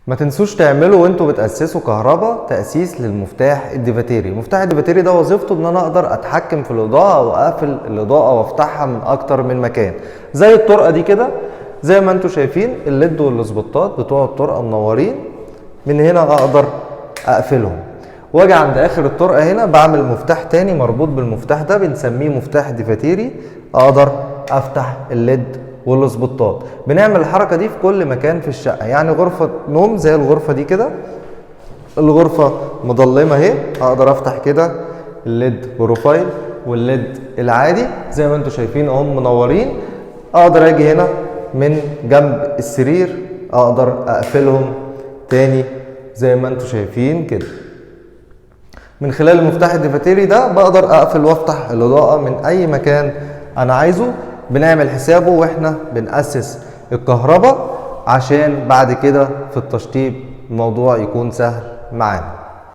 ما تنسوش تعملوا وانتوا بتأسسوا كهرباء تأسيس للمفتاح الديفاتيري. المفتاح الديفاتيري ده وظيفته ان انا اقدر اتحكم في الاضاءة واقفل الاضاءة وافتحها من اكتر من مكان، زي الطرقة دي كده. زي ما انتوا شايفين ال LED والسبوتات بتوع الطرقة منورين، من هنا اقدر اقفلهم. واجي عند اخر الطرقة هنا بعمل مفتاح تاني مربوط بالمفتاح ده، بنسميه مفتاح ديفاتيري، اقدر افتح ال LED والسبوتات. بنعمل الحركة دي في كل مكان في الشقة، يعني غرفة نوم زي الغرفة دي كده، الغرفة مظلمة اهي، اقدر افتح كده ال LED profile وال LED العادي زي ما انتم شايفين اهم منورين. اقدر اجي هنا من جنب السرير اقدر اقفلهم تاني زي ما انتم شايفين كده. من خلال المفتاح الديفاتيري ده بقدر اقفل وافتح الاضاءة من اي مكان انا عايزه. بنعمل حسابه واحنا بنأسس الكهرباء عشان بعد كده في التشطيب الموضوع يكون سهل معانا.